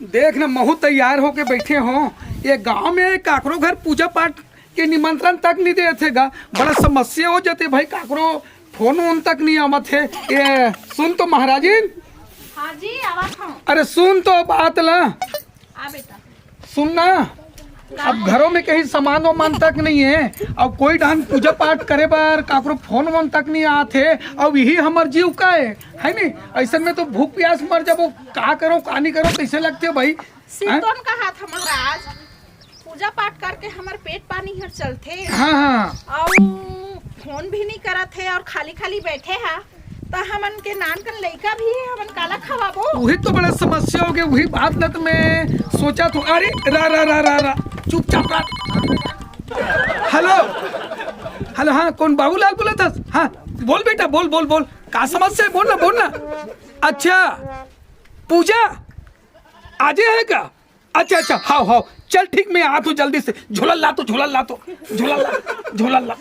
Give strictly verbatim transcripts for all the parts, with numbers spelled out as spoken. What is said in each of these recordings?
देख ना, महू तैयार होके बैठे हो। ये गांव में काकरो घर पूजा पाठ के निमंत्रण तक नहीं देत हे गा। बड़ा समस्या हो जाते भाई, काकरो फोन वोन तक नहीं आवत हे। ये सुन तो महाराजिन। हाँ जी, आवत हूँ। अरे सुन तो बात ला। आ बेटा। सुन ना, अब घरों में कहीं सामान वामान तक नहीं है, अब कोई ढंग पूजा पाठ करे बर काकरो फोन वोन तक नहीं आत हे। अब यही हमर जीव का है, है नहीं? ऐसन में तो भूख प्यास मर जाबो। का करो, का नहीं करो, कैसे लगते भाई? सिरतोन कहा था महाराज, पूजा पाठ करके हमर पेट पानी हर चलथे। हाँ, हाँ। अउ फोन भी नहीं करत हे और खाली खाली बैठे हा, त हमन के नान कन लइका भी हे, हमन काला खवाबो? उही तो बड़ा समस्या हो गया, उही बात न तो मैं सोचा तू। अरे रा रा रा रा रा, चुपचाप रह। हेलो, हेलो, हाँ, कौन बाबूलाल बोला था? हाँ, बोल बेटा, बोल, बोल, बोल, का समस्या है? बोल ना, बोल ना। अच्छा, पूजा आजे है का? अच्छा, अच्छा, हाव, हाव, चल ठीक, मैं आत हूँ जल्दी से। झोला ला तो, झोला ला तो, झोला ला, झोला ला।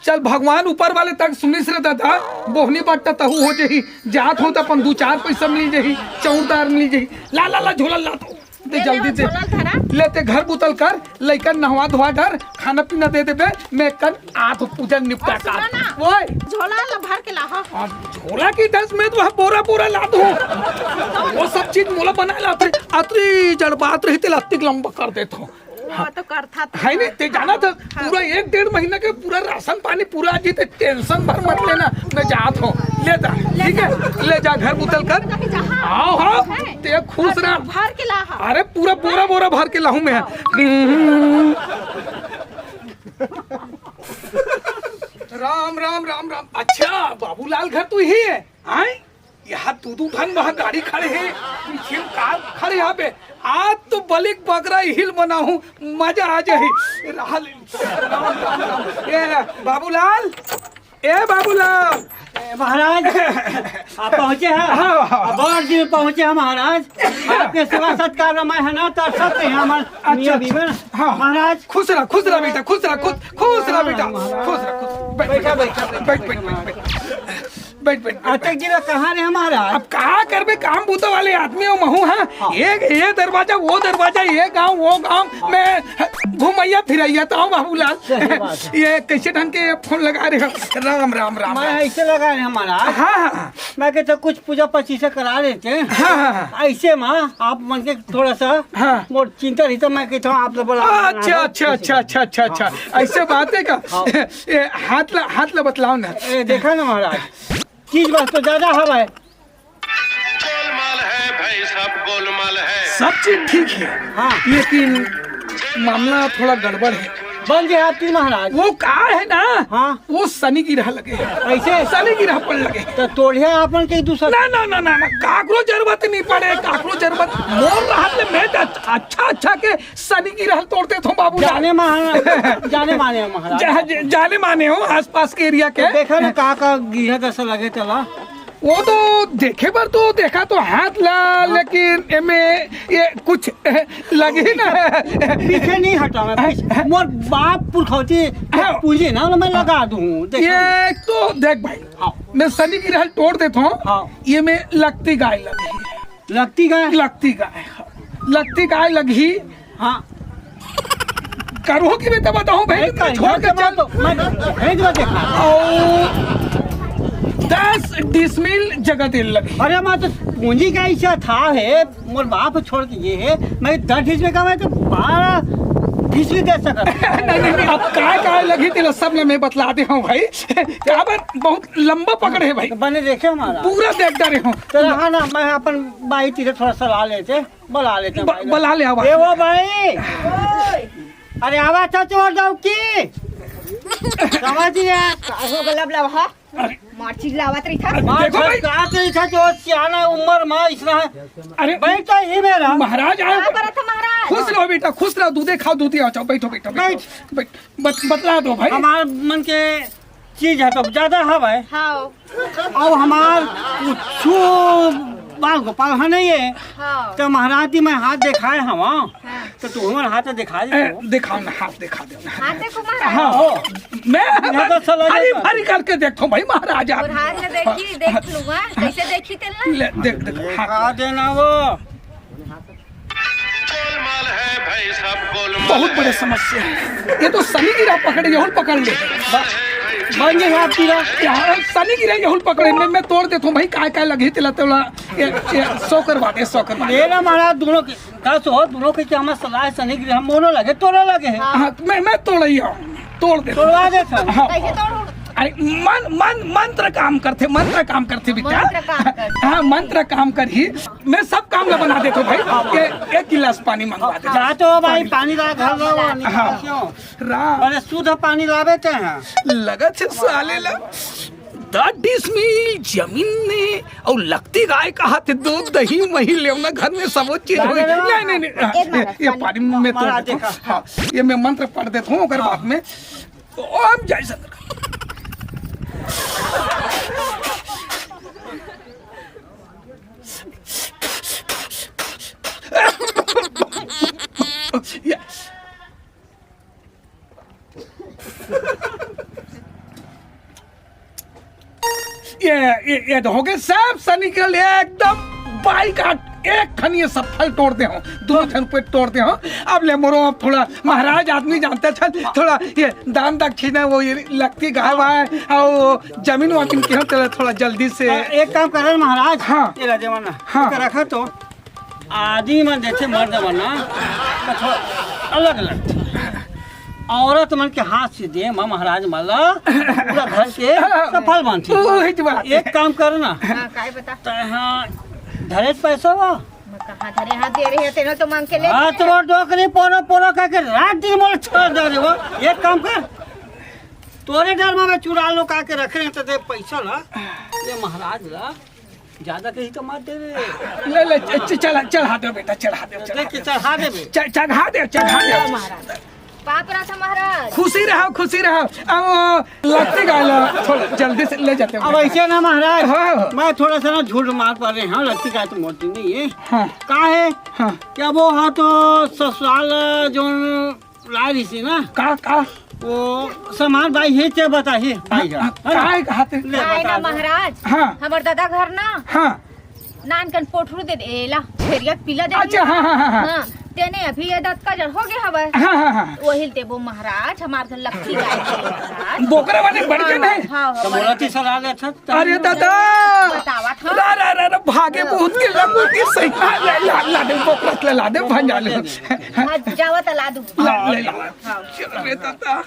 चल, भगवान ऊपर वाले तक सुनिस रे दादा, बोहनी बट्टा तहू हो जही, जात हो त अपन दू चार पैसा मिल जही, चौरदार मिल जही। ला, ला, ला, झोला ला तो। दे ले, जल्दी ले, दे। झोला धरा। ले ते घर बुतल कर, लइकन नहवा धोवा डर, खाना पीना दे देबे, मैं कन आत हूँ पूजा निपटा अउ सुना का। ना, ओए। झोला ला भर के लाहा। आ, झोला की दस में तो बोरा बोरा ला दूँ। वो सब चीज मोला बना ला, अतरी, अतरी जड़ बात रही, तेला अतिक लंबा कर देत हूँ। वो तो करथा तो है नहीं, ते जाना था, हाँ। पूरा एक डेढ़ महीना के पूरा राशन पानी पूरा आ जी, ते टेंशन भर मत लेना, मैं जात हूँ। ले जा, ले ठीक है? जा। ले जा, घर बुतल कर। लेके जा, हाँ। आओ, हाँ। है। ते खुश रह। भर के लाहा। अरे, पूरा बोरा बोरा भर के लाहूँ मैं। हाँ। राम, राम, राम, राम। अच्छा, बाबूलाल घर तो यही है, आय? यहाँ दू दू ठन वहाँ गाड़ी खड़े हे, पीछे कार खड़े हे बे। आज तो बलिक बगरा हिल बनाहूँ, मजा आ जाही। राम, राम, राम। ए, बाबूलाल, ए, बाबूलाल। ए, महाराज, आप पहुँचे हैं? हाँ, हाँ, हाँ। अब बड़ दिन पहुँचे हैं महाराज। आपके सेवा सत्कार में है ना, तो सब है हमारे अच्छा, मियाँ अच्छा। बीबन। हाँ। महाराज। खुश रह, खुश रह बेटा, खुश रह, खुश, खुश रह बेटा, महाराज। खुश रह, खुश। बैठ, बैठ, बैठ, बैठ, बैठ, बैठ, बैठ। बैठ, बैठ, बैठ, अटक बैठ। गिरा कहाँ रे महाराज? अब का करबे, काम बूता वाले आदमी हो महू, हाँ? हाँ। ये, ये दरवाजा, वो दरवाजा, ये गांव, वो गांव, हाँ। मैं घुमैया फिरैया तो हूँ बाबूलाल। सही बात है। ये कैसे ढंग के फोन लगा रहे हो? राम, राम, राम, मैं राम। ऐसे लगा रहे महाराज। हाँ, हाँ, हाँ। मैं कहता कुछ पूजा पच्चीस करा लेते हैं। हाँ, हाँ, हाँ। ऐसे में आप मन के थोड़ा सा हाँ। मोर चिंता रही तो मैं कहता हूँ आप लोग बोला अच्छा, अच्छा, अच्छा, अच्छा, अच्छा, अच्छा। हाँ। ऐसे बात है का? हाँ। ए, हाथ ला, हाथ ला बतलाओ ना। ए, देखा ना महाराज, चीज बस तो ज्यादा हवा है। गोलमाल है भाई साहब, गोलमाल है। सब चीज ठीक है, हाँ। लेकिन मामला थोड़ा गड़बड़ है। बन गया आपकी महाराज। वो का है ना, हाँ। वो शनि गिरह लगे है। ऐसे? शनि गिरह पड़ लगे। तो तोड़िया अपन के दूसरा ना, ना, ना, ना, ना, काकरो जरूरत नहीं पड़े, काकरो जरूरत। मोर रहत ले मैं तो अच्छा, अच्छा के शनि गिरह ल तोड़ देत हूँ बाबू। जाने मा-, जाने माने हो महाराज। जा-, जा-, जाने माने हो आसपास के एरिया के। तो देखा ना का, का गिरह जैसा लगे चला। वो तो देखे बर तो देखा तो हाथ ला, हाँ। लेकिन एमे ये कुछ लगे ना। पीछे नहीं हटा मैं, पीछे। मोर बाप पुरखौती हाँ। पूंजी ना, मैं लगा दूँ, देखा। ये तो देख भाई, हाँ। मैं शनि गिरह ल तोड़ देत हूँ। हाँ। ये में लकती गाय लगी। लकती गाय? लकती गाय, लकती गाय लगही। हाँ। करहूँ कि मैं तो बताऊँ भाई, नहीं, मैं छोड़ के चल। तो मैं भेज दो देखा। ओ, दस डिसमिल जगह दे लगी। अरे, मैं तो पूंजी का ऐसा था है, मोर बाप छोड़ के ये है, मैं दस डिसमिल का, मैं तो बारह डिसमिल दे सकत। नहीं, नहीं, नहीं, अब काय, काय लगी तेला सब ला मैं बतला दे हूँ भाई। काबर बहुत लंबा पकड़ है भाई। तो बने देखे हमारा। पूरा देख डारे हूँ। तो रहा ना, मैं अपन बाई तीरे थोड़ा सलाह लेते, बुला लेते ब-, भाई। बुला ले आवा। ए वो भाई। अरे आवा चाचू और जाओ की। समझ गया। का हो गलब लव हा? अरे। मार चीज लावत रही था। अरे, मार देखो भाई। का करी था जो सियाना उम्र में इसना है। अरे। बैठ तो ही मेरा। महाराज आए। का करत था महाराज? खुश रहो बेटा, खुश रहो, दूधे खाओ, दूधे आ जाओ, बैठो, बैठो, बैठो। बैठ। बैठ, बत-, बतला दो भाई। हमार मन के चीज है तो ज्यादा हवा है। हाँ। अब हमार कुछ गोपाल, गोपाल ह नहीं हे। हाँ। त महाराज जी मैं हाथ देखाए हवं। हाँ। त तू हमर हाथ दिखा दे। ए, दिखाओ ना, हाथ दिखा दे ना। हाथ देखो महाराज। हाँ। हो। मैं, यहाँ तो चला भारी, जाता। भारी करके देखो भाई महाराज आप। और हाथ में देखी, देख लूंगा, कैसे देखी तेला? ले, देख, देख, हाथ। दिखा देना वो। बहुत बड़े समस्या है। ये तो शनि गिरह पकड़े, यहू ल पकड़ ले। बन गए आप गिरह। यार, शनि गिरह यहू ल पकड़े, मैं, मैं तोड़ देता हूँ भाई, काय काय लगे तेला, तेला, ये, ये, सौ करवा दे, सौ करवा दे। मेरा महाराज दोनों के, दस हो, दोनों के क्या हमारा सलाह है, शनि गिरह हम दोनों लगे, तोड़ो लगे है। हाँ, मैं, मैं तोड़ ही हूँ, तोड़ दे। तोड़वा दे सर। हाँ। कैसे तोड़? अरे, मन, मन, मंत्र काम करथे, मंत्र काम करथे बेटा। मंत्र काम करथे। हाँ, मंत्र काम करही। मैं सब काम ला बना देथों भाई। एक, एक गिलास पानी मंगवा दे। हाँ, तो भाई, पानी। पानी ला घर ला, हाँ। क्यों? राम। अरे, शुद्ध पानी लावे ते हैं। लगत हे साले ला दस डिसमिल जमीन में अउ लखती गाय कहाथे, दूध, दही, मही लेवना घर में सबो चीज होही। नहीं, नहीं, नहीं, हाँ, एक ये, ये पानी में तो महाराज देखा। हाँ, ये मैं मंत्र पढ़ देथों, ओकर बाद में ओम जय शंकर। ये, ये, ये, ये तो हो गए सब शनि के लिए एकदम बाइकाट। एक खन ये सब फल तोड़ दे हो, दो झन पे तोड़ दे हो। अब ले मोरो, अब थोड़ा महाराज आदमी जानते, चल थोड़ा ये दान दक्षिणा, वो ये लखती गाय वाय अउ जमीन वमीन के हो, चलो थोड़ा जल्दी से। हाँ, एक काम करे महाराज। हाँ। ये ला देवा ना। हाँ। एकर रखा तो आदमी मन देथे मर्द मन ना, तो थोड़ा अलग लगथे। औरत मन के हाथ से दे म महाराज मन ला पूरा घर के सफल बनथे। वही तो बात है। एक काम कर ना। हाँ, काय बता? त हाँ, धरे पैसा वा। मैं कहाँ धरे? हाथ दे रहे हैं, तेने तो मांग के ले हाँ, गए। तो वो डोकरी पोरो पोरो करके रात दिन मोला छोड़ दे रहे हो। एक काम कर, तोरे डर में मैं चुरा लो का के रखे हैं, तो दे पैसा ला, ये महाराज ला, ज्यादा कहीं तो मत देवे। ले, ले, च-, च-, चढ़ा, चढ़ा दे बेटा, चढ़ा दे, चढ़ा देख के दे। चढ़ा देवे। च-, चढ़ा दे, चढ़ा दे। महाराज, पाप रहा था महाराज। खुशी रहो, खुशी रहो। अब वो लखती गाय ला थोड़ा जल्दी से ले जाते हैं। अब ऐसे ना महाराज, हाँ, हाँ। मैं थोड़ा सा ना झूठ मार पा रहे हैं, लखती गाय तो मोटी नहीं है। हाँ। का है? हाँ। क्या वो हाँ तो ससुराल जो ला रही थी ना? का, का? वो सामान भाई हे ते बता हे, भाई हाँ, है ना? काय कहा थे? ले काय बता ना दो। महाराज, हाँ। हमर दादा घर ना, हाँ। नान कन पोटरू दे दे, एला, छेरिया के पीला दे अच्छा, दे। हाँ, हाँ, हाँ, हाँ। हाँ, तेने अभी ये दत का जड़ हो गया हवय। हाँ, हाँ, हाँ। वही देबो महाराज, हमार घर लखती गाय के महाराज। बोकरा वाले बड़ के हाँ, नहीं? हाँ, हाँ, तो बड़े बोला थी के। सलाह ले अच्छा। अरे दादा। बतावा था। रा, रा, रा, रा, भागे बहुत के लंगूर के सही। ला, ला, ला, ला दे, बोकरा ला, ला दे, भंजा ले। हाँ, जावा त ला दू। ला, ले ला। हाँ। अरे दादा।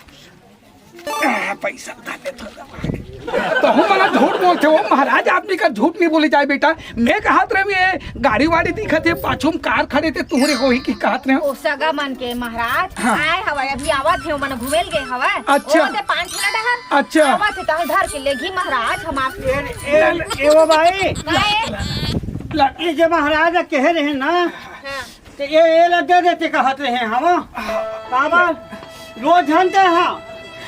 आ, पैसा उठा ले तो। तो हम वाला झूठ बोलते हो, महाराज आदमी का झूठ नहीं बोले जाए बेटा। मैं कहत रहे ये गाड़ी वाड़ी दिखत हे, पाछू में कार खड़े थे, तुहरे होही की कहत रहे हो। ओ सगा मन के महाराज, हाँ। आए हवय, अभी आवत हे, मन घुमेल गए हवय। अच्छा। ओ दे पाँच मिनट हर। अच्छा। आवत हे, तहन धर के लेगी महाराज, हम आप ए, ए, ए, ओ भाई। काहे? ला, ये जे महाराज कहे रहे ना, हाँ। तो ये, ये ला दे देते कहत रहे हम। काबर? रोज झन ते हाँ।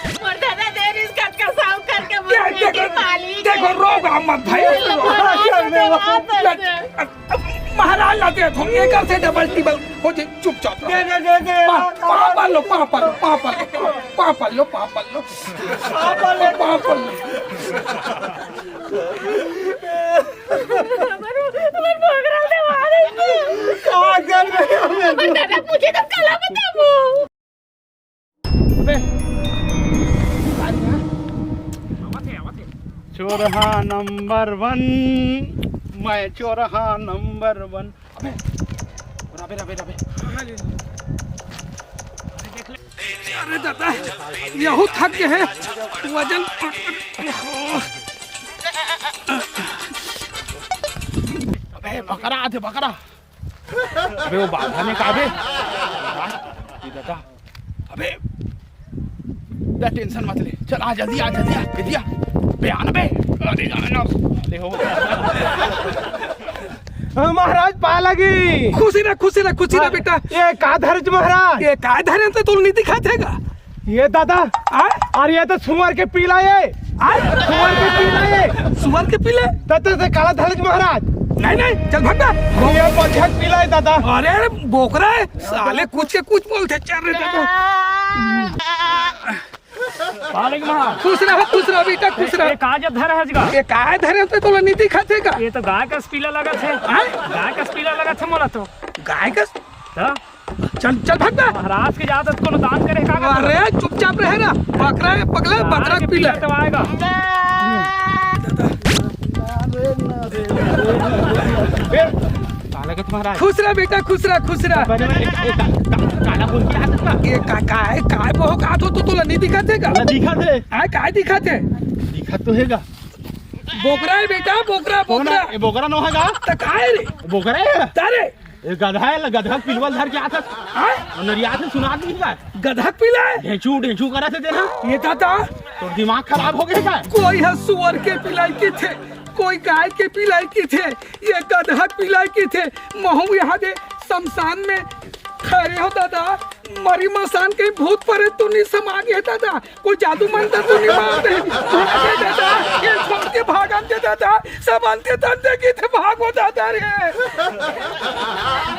मोर दादा देरिस कतका साहूकर के ये मुर्गी देखो, की पाली देखो, के। रोब मत भाई। ये लो, लो, लो, लो, लो, लो। महाराज ला दे थो, एकर से डबल टिबल हो जे, चुपचाप रहो। दे, दे, दे, दे, पा-, ला, ला। पापा लो, पापा लो, पापा लो, पापा लो, पापा लो। पापा लो। पापा लो। हमर, हमर बोकरा दे मारे। का कर रहे हो? हमर दादा पूछे तो कला बताबो। अबे। चोरहा नंबर वन, मैं चोरहा नंबर वन। अबे, अबे, अबे, अबे। अरे दादा, यहू थक गए हैं। वजन। अबे, बकरा आथे, बकरा। अबे, वो बाधा में का बे? ये दादा। अबे, दा टेंशन मत ले। चल, आ जल्दी, आ जल्दी, आ जल्दी आ। बे, आ ना बे। अरे, आ ना। ले हो। हाँ, महाराज, पाय लगी। खुशी रह, खुशी रह, खुशी रह, हाँ, बेटा। ये का धरेच महाराज? ये का धरे तो तोल नहीं दिखात हे गा? ये दादा, आय? अरे ये तो सुअर के पीला ये। आय? सुअर के पीला ये। सुअर के पीला? त, त, त काला धरेच महाराज। नहीं, नहीं, चल भाग बे। ये बछक पिला हे दादा। अरे, अरे, बोकरा हे, साले कुछ के कुछ बोलथे, चल रे दादा। वालेकुम हाँ। खुश रह, खुश रह बेटा, खुश रह। ये का जब धरे हस गा? ये का धरे हस, तोला नहीं दिखत हे का? ये तो गाय कस पीला लगत हे। हाँ? गाय कस पीला लगत हे मोला तो। गाय कस? हाँ? चल, चल भाग बे। महाराज के जात कोनो दान करे का? अरे, चुपचाप रहे ना। बकरा हे पगला, बकरा के पीला हे। तो आएगा। काला के तुम्हारा खुश रह बेटा, खुश रह, खुश रह। बने, बने, का-, का-, काला बोल के आदत ना। ये का-, काय, काय बोहकात हो तो तोला नहीं दिखत हे का? ना दिखत हे। आ, काय दिखत हे? दिखत तो हे गा। बोकरा हे बेटा, बोकरा, बोकरा। ये बोकरा नो हे गा? त काय रे? बोकरा हे। तारे। ये गधा हे, गधा पिलवल धर के आत हे। हाँ? नरिया से सुना दी का? गधा पिला हे? ढेंचू, ढेंचू करत हे तेला। ये दादा। तो दिमाग खराब हो गया का? कोई हे सुअर के पिलाई किथे, कोई गाय के पिलाई किथे, ये गधा पिलाई किथे। महू यहाँ दे शमशान में खड़े हो दादा, मरी मसान के भूत परे तू नहीं समा गए दादा। कोई जादू मंतर तो नहीं मार दे। भाग दे दादा, ये छोड़ के भागन दे दादा, सब अंते तंते किथे भागो दादा रे।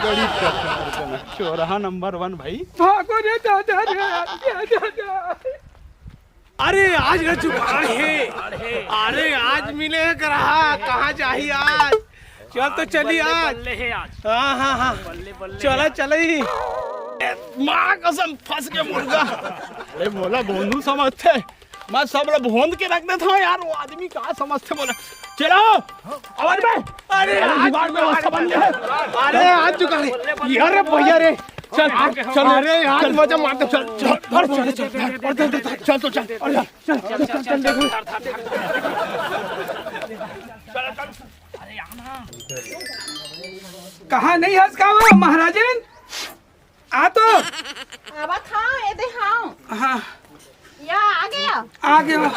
गरीब का चोरहा नंबर वन भाई। भागो रे दादा रे, दादा। अरे आज का जुगाड़ हे। अरे आज मिले हे ग्राहक, कहाँ जाही आज? चल तो चली बल्ले आज। बल्ले हे आज। हाँ, हाँ, हाँ। बल्ले बल्ले चला हे। चला ही। ए, माँ कसम फंस के मुर्गा। अरे मोला भोंदू समझथे। मैं सब ला भोंद के रख देथों यार, वो आदमी का समझथे मोला। चलो। अरे बे। अरे अरे आज जुगाड़ में जुगाड़। समझ गए। अरे आज जुगाड़। यार रे भैया रे। चल, चल, चल, अरे यार, चल। मजा मारते, चल, चल, और चल, चल, चल, और चल, चल, चल, चल, तो चल, और चल, चल, चल, चल, चल, देखो। कहाँ नहीं हस का वो महाराजन? आ तो। आवत हाँ, ये दे हाँ। हाँ। या, आ गया। आ गया।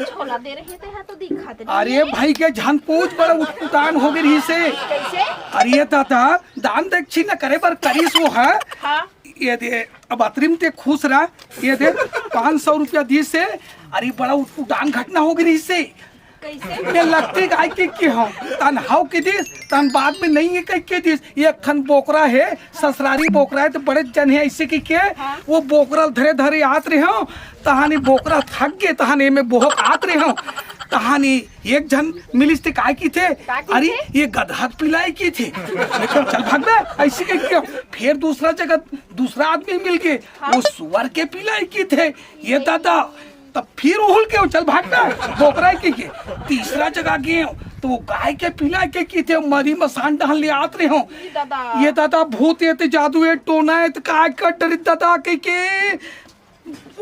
छोला दे रहे थे, हाँ, तो दिखाते नहीं अरे है। भाई के झन पूछ, बड़ा उटपुटान हो गई रहिसे। कैसे? अरे दादा, दान दक्षिणा करे बर करिस वो हे। हाँ। ये दे, अब अतरिम ते खुश रह। ये दे, पाँच सौ रुपया दिसे। अरे बड़ा उटपुटान घटना हो गई रहिसे। कैसे? ये लगती गाय के, के हो, तन हाव के दिस, तन बाद में नहीं हे कह के दिस। ये खन बोकरा हे, ससुरारी बोकरा हे, तो बड़े जन हे ऐसे के, के हाँ। वो बोकरा धरे धरे आत रहे हो, तहानी बोकरा थक गए, तहानी में बोहक आत रहे हो, तहानी एक झन मिलिस ते काय किथे, का किथे? अरे ये गधा पिलाए किथे। मैं कहा, चल भाग बे, ऐसे के, के हो। फिर दूसरा जगह दूसरा आदमी मिल गए, हाँ। वो सुअर के पिलाए किथे, ये दादा। तब फिर उहुल के चल भाग बे, बोकरा के, के। तीसरा जगह गए तो वो गाय के पिला के किथे, मरी मसान डहन ले आत रहे हो। ई दादा। ये दादा भूत हे ते जादू हे, टोना हे ते काय कर डरित दादा के, के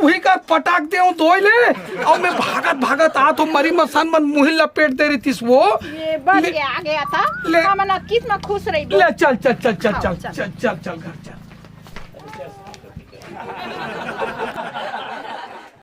उही का पटाक दे हूँ दोई ले। और मैं भागत भागत आत हूँ, मरी मसान मन मुही लपेट दे रहितिस वो। ये बन ले, गया, आ गया था। ले। हमन अक्कीस में खुश रही। ले चल, चल, चल, चल, हाँ, चल, चल। चल, चल, चल, घर चल।